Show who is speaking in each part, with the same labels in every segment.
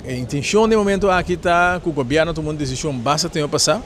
Speaker 1: E intencion di momento aki ta cu gobierno a tuma un decision basta tempo pasa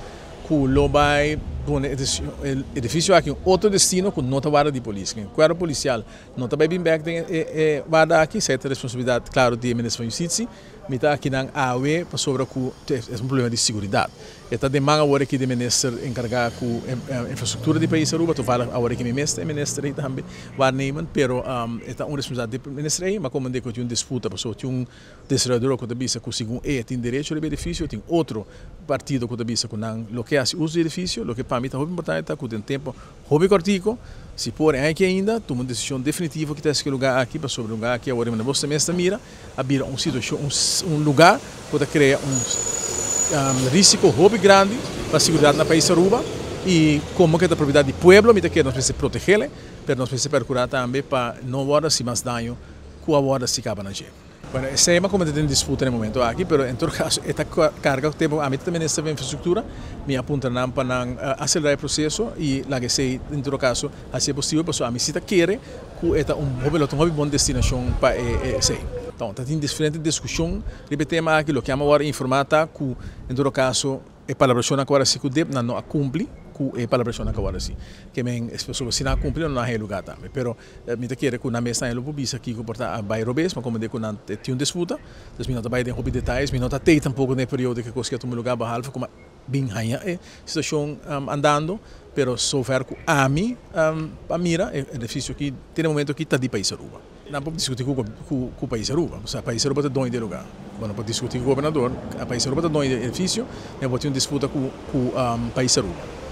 Speaker 1: cu lo bay pone e edificio aki un otro destino cu no ta warda di polis. E cuerpo policial no ta bay bin bek den e warda aki, esey ta responsabilidad claro di e minister van Justitie. Mi ta akinan awe pasobra cu es un problema di siguridad. E ta den man awor aki di minister encarga cu infrastructura di pais Aruba, toevallig awor aki mi mes ta e minister ey tambe, waarnemend, pero e ta un responsabilidad di minister ey, ma como cu tin un disputa pasobra tin un desaroyador cu ta bisa cu segun e tin derecho riba edificio, tin otro partido cu ta bisa cu nan lo ke haci uso di edificio. Loke pa mi ta hopi importante ta cu den tempo hopi cortico, si por en aki ainda, tuma un decision definitivo kita esaki lugar aki, pasobra lugar aki awor bo mes ta mira, a bira un situacion, un lugar cu ta crea un risico hopi grandi pa seguridad na pais Aruba. Y como cu ta propiedad di pueblo, mi ta kere nos mester protegele, pero nos mester percura tambe pa no wordo haci mas daño cu a wordo haci caba na dje. Bueno, esey ma como tin disputa na e momento aki, pero en todo caso e ta carga tempo. Ami ta minister di infrastructura, mi a puntra nan pa nan acelera e proceso y laga esey en todo caso haci posibel, pasobra ami si ta kere cu e ta un hopi un hopi bon destinacion pa esey. Anto, ta tin diferente discusion riba e tema aki. Loke ami a informa ta cu en todo caso e palabracion a si cu DIP nan no a cumpli cu e palabracion a si. Kiermen, si nan a cumpli, nan no a lugar tambe. Pero mi ta kere cu nan mes lo por bisa kico por ta a bay robes, ma como di cu nan tin un disputa, dus mi no ta bay den hopi detaye, mi no ta tey tampoco den periodo cu cos a tuma lugar, behalve como bin haya e situacion andando, pero zover cu ami a mira, e edificio aki, tin momento aki ta di pais Aruba. Nan por discuti cu pais Aruba, osea, pais Aruba ta doño di lugar. Bueno, por discuti cu gobernador, pais Aruba ta doño di edificio, y por tin un disputa cu pais Aruba.